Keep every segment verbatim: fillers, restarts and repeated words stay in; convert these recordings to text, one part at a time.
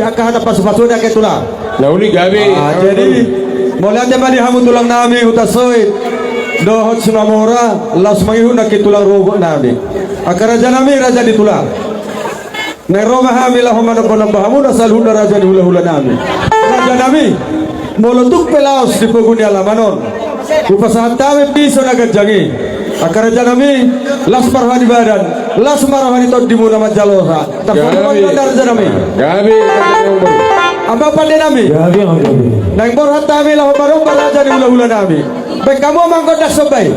angka hata pasu-pasu nangkin tulang. Na uli gabe. Ah, jadi mauliate ma di hamu tulang nami Hutasoit dohot Simamora, laos mangihut nangkin tulang rorobot nami. Angka raja nami, raja ni tulang. Naeng ro ma hami laho manomba-nomba hamu na saluhutna raja ni hula-hula nami. Raja nami, molo tung pe laos di pogu ni alaman on, hupasahat hami piso na ganjang i. Angka raja nami, las ma roha ni badan, las ma roha ni tondimu na manjalosa. Tarpotopot ma raja nami. Gabe. Amang pande nami. Gabe, gabe. Naeng borhat hami laho manomba raja ni hula-hula nami. Baen hamu amang gondang somba i.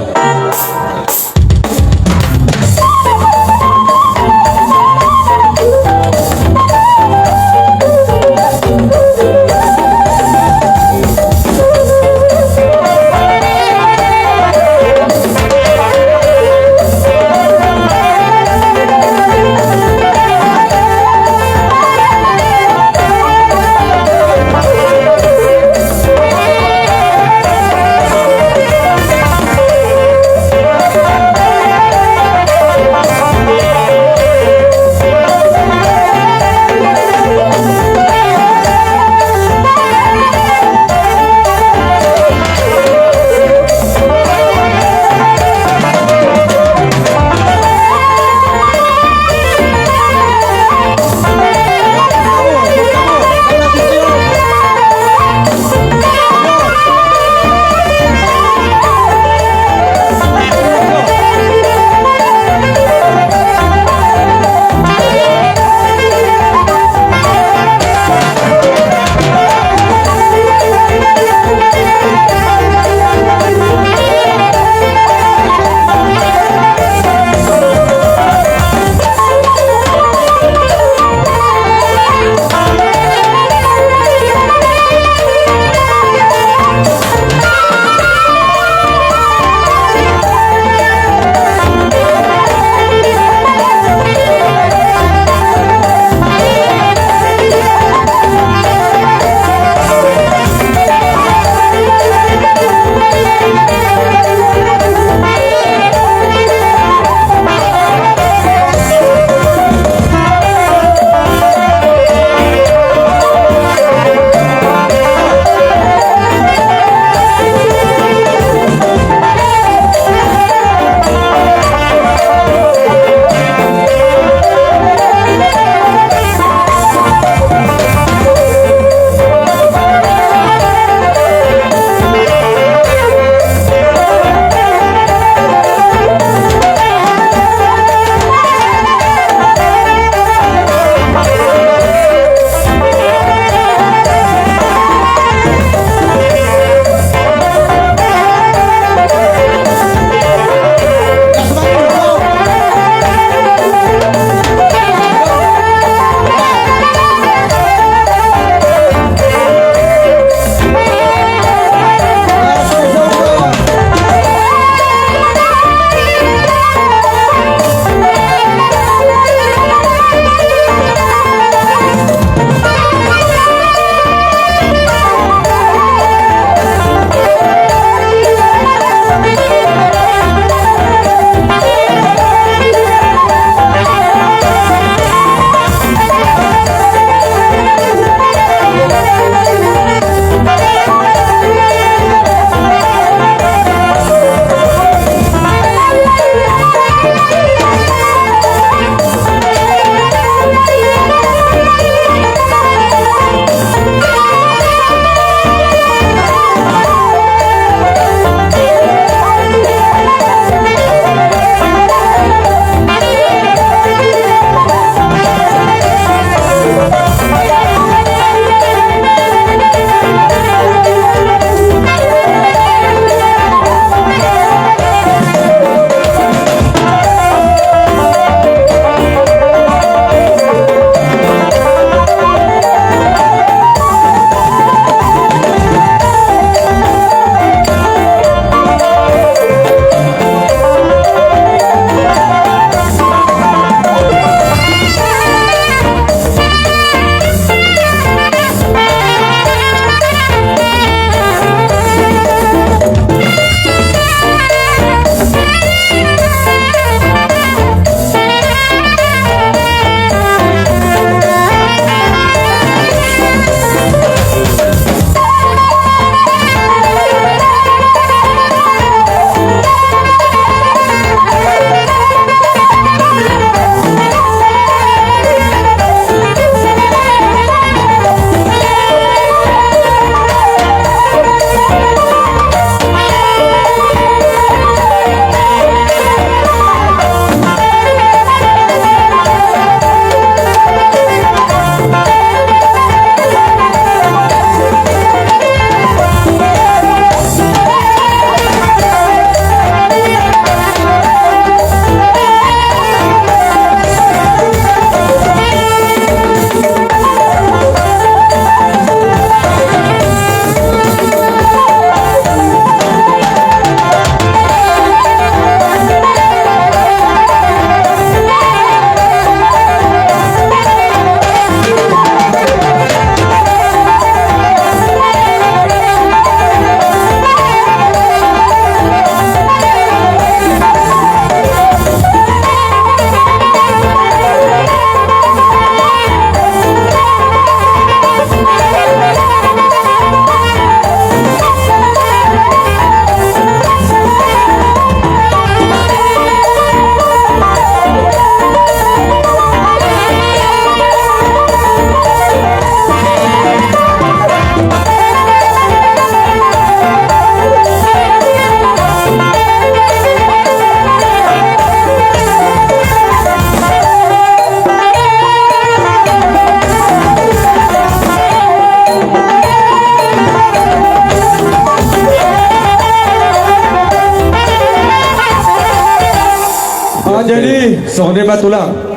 Jadi songon i ma tulang.